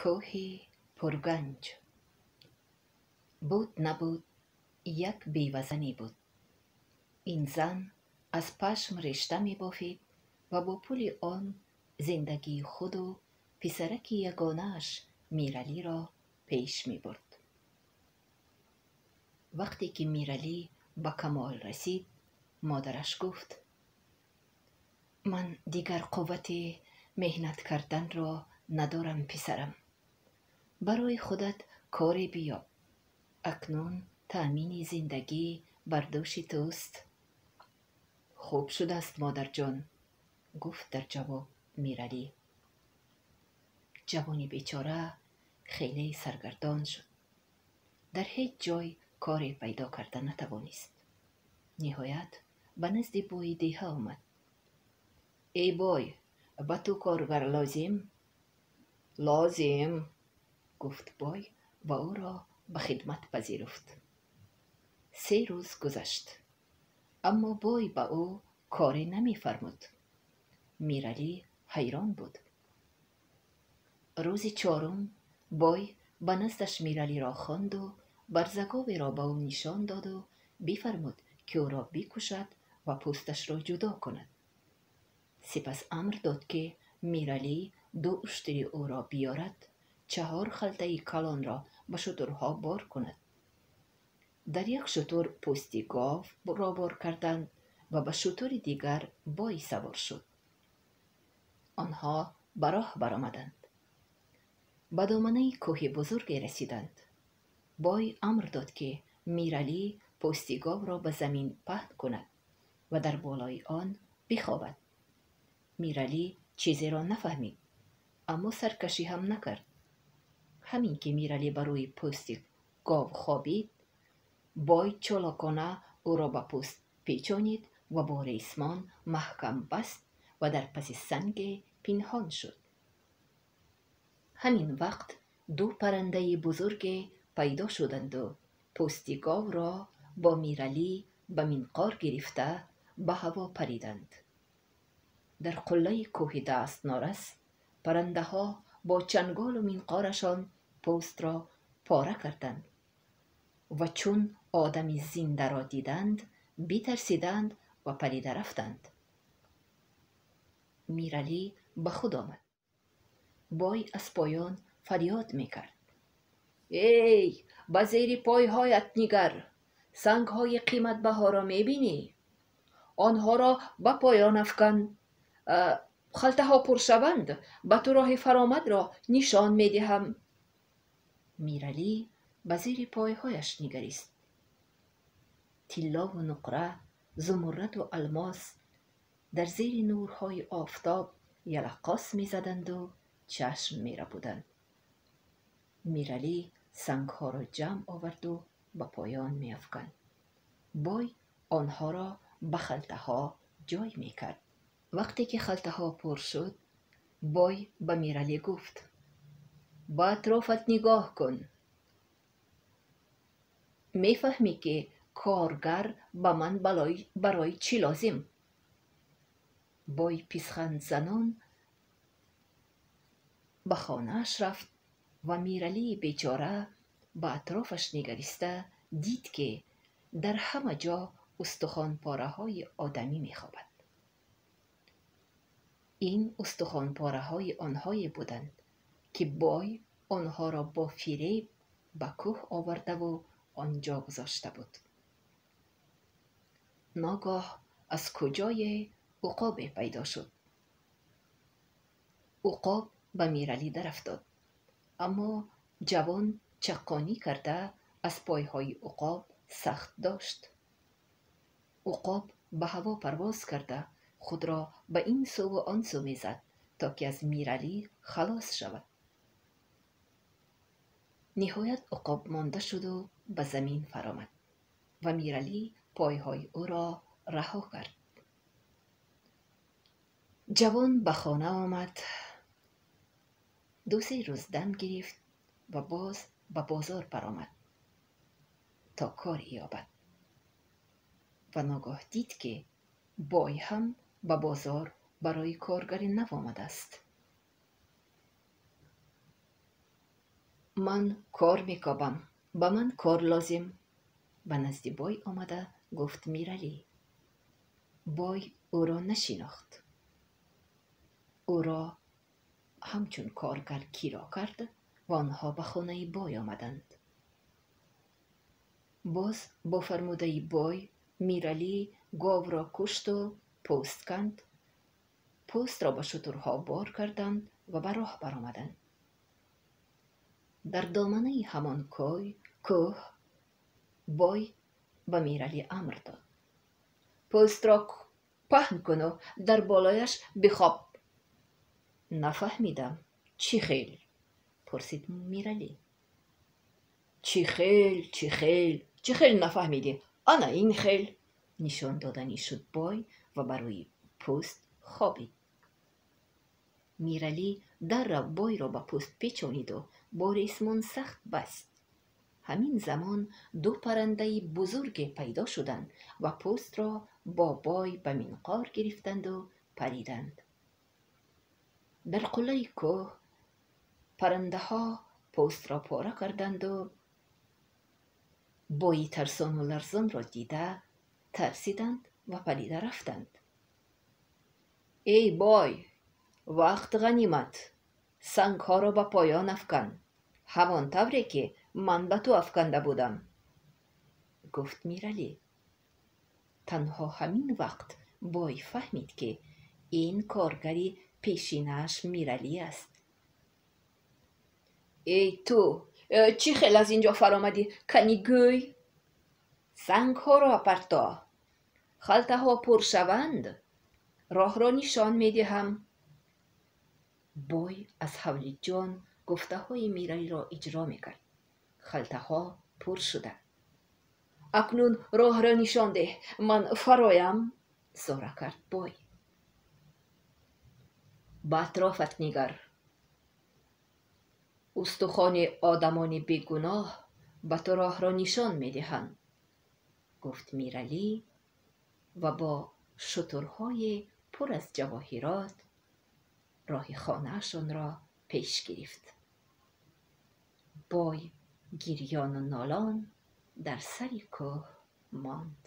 Кӯҳи пурганҷ. Буд, набуд, як бевазане буд. Ин зан аз пашм ришта мебофид ва бо пули он зиндагии худу писараки ягонааш Миралиро пеш мебурд. Вақте ки Миралӣ ба камол расид, модараш гуфт: «Ман дигар қуввати меҳнат карданро надорам, писарам. Барои худат коре биёб. Акнун таъмини зиндагӣ бар дӯши туст». «Хуб шудааст, модарҷон», гуфт дар ҷавоб Миралӣ. Ҷавони бечора хеле саргардон шуд. Дар ҳеҷ ҷой коре пайдо карда натавонист. Ниҳоят, ба назди бои деҳа омад. «Эй бой, ба ту коргар лозим?» «Лозим», гуфт бой ва ӯро ба хидмат пазируфт. 3 рӯз гузашт, аммо бой ба ӯ коре намефармуд. Миралӣ ҳайрон буд. Рӯзи чорум бой ба наздаш Миралиро хонду барзаговеро ба ӯ нишон доду бифармуд, ки ӯро бикушад ва пӯсташро ҷудо кунад. Сипас амр дод, ки Миралӣ ду уштури ӯро биёрад, чаҳор халтаи калонро ба шутурҳо бор кунад. Дар як шутур пӯсти говро бор карданд ва ба шутури дигар бой савор шуд. Онҳо ба роҳ баромаданд. Ба доманаи кӯҳи бузурге расиданд. Бой амр дод, ки Миралӣ пӯсти говро ба замин паҳн кунад ва дар болои он бихобад. Миралӣ чизеро нафаҳмид, аммо саркашӣ ҳам накард. Ҳамин ки Миралӣ ба рӯи пӯсти гов хобид, бой чолокона ӯро ба пӯст печонид ва бо ресмон маҳкам баст ва дар паси санге пинҳон шуд. Ҳамин вақт ду паррандаи бузурге пайдо шуданду пӯсти говро бо Миралӣ ба минқор гирифта, ба ҳаво париданд. Дар қуллаи кӯҳи дастнорас паррандаҳо бо чанголу минқорашон пӯстро пора карданд ва чун одами зиндаро диданд, битарсиданд ва парида рафтанд. Миралӣ ба худ омад. Бой аз поён фарёд мекард: «Эй, ба зери пойҳоят нигар! Сангҳои қиматбаҳоро мебинӣ? Онҳоро ба поён афкан. Халтаҳо пур шаванд, ба ту роҳи фаромадро нишон медиҳам». Миралӣ ба зери пойҳояш нигарист. Тиллову нуқра, зумурраду алмос дар зери нурҳои офтоб ялаққос мезаданду чашм мерабуданд. Миралӣ сангҳоро ҷамъ оварду ба поён меафканд. Бой онҳоро ба халтаҳо ҷой мекард. Вақте ки халтаҳо пур шуд, бой ба Миралӣ гуфт: «Ба атрофат нигоҳ кун. Мефаҳмӣ, ки коргар ба ман барои чӣ лозим?» Бой писхандзанон ба хонааш рафт ва Миралии бечора ба атрофаш нигариста дид, ки дар ҳама ҷо устухонпораҳои одамӣ мехобад. Ин устухонпораҳои онҳое буданд, ки бой онҳоро бо фиреб ба кӯҳ овардаву он ҷо гузошта буд. Ногоҳ аз куҷое уқобе пайдо шуд. Уқоб ба Миралӣ дарафтод, аммо ҷавон чаққонӣ карда, аз пойҳои уқоб сахт дошт. Уқоб ба ҳаво парвоз карда, худро ба ин суву он сӯ мезад, то ки аз Миралӣ халос шавад. Ниҳоят, уқоб монда шуду ба замин фаромад ва Миралӣ пойҳои ӯро раҳо кард. Ҷавон ба хона омад, 2-се рӯз дам гирифт ва боз ба бозор баромад, то кор ёбад, ва ногоҳ дид, ки бой ҳам ба бозор барои коргари нав омадааст. Ман кор мекобам, ба ман кор лозим, ба назди бой омада гуфт Миралӣ. Бой ӯро нашинохт. Ӯро ҳамчун коргар киро кард ва онҳо ба хонаи бой омаданд. Боз бо фармудаи бой Миралӣ говро кушту пӯст канд. Пӯстро ба шутурҳо бор карданд ва ба роҳ баромаданд. Дар доманаи ҳамон кӯҳ бой ба Миралӣ амр дод: пӯстро паҳн куну дар болояш бихоб. Нафаҳмидам, чӣ хел? Пурсид Миралӣ. Чӣ хел, чӣ хел, чӣ хел нафаҳмидӣ? Ана ин хел, нишон доданӣ шуд бой ва ба рӯи пӯст хобид. Миралӣ даррав бойро ба пӯст печониду бо ресмон сахт баст. Ҳамин замон ду паррандаи бузурге пайдо шуданд ва пӯстро бо бой ба минқор гирифтанду париданд. Дар қуллаи кӯҳ паррандаҳо пӯстро пора карданду бои тарсону ларзонро дида тарсиданд ва парида рафтанд. Эй бой, вақт ғанимат, сангҳоро ба поён афкан, ҳамон тавре ки ман ба ту афканда будам, гуфт Миралӣ. Танҳо ҳамин вақт бой фаҳмид, ки ин коргари пешинааш Миралӣ аст. Эй ту, чӣ хел аз ин ҷо фаромадӣ? Кани гӯй. Сангҳоро парто, халтаҳо пур шаванд, роҳро нишон медиҳам. Бой аз ҳавли ҷон гуфтаҳои Миралиро иҷро мекард. Халтаҳо пур шуданд. Акнун роҳро нишон деҳ, ман фароям, зора кард бой. Ба атрофат нигар. Устухони одамони бегуноҳ ба ту роҳро нишон медиҳанд, гуфт Миралӣ ва бо шутурҳои пур аз ҷавоҳирот роҳи хонаашонро пеш гирифт. Бой гирёну нолон дар сари кӯҳ монд.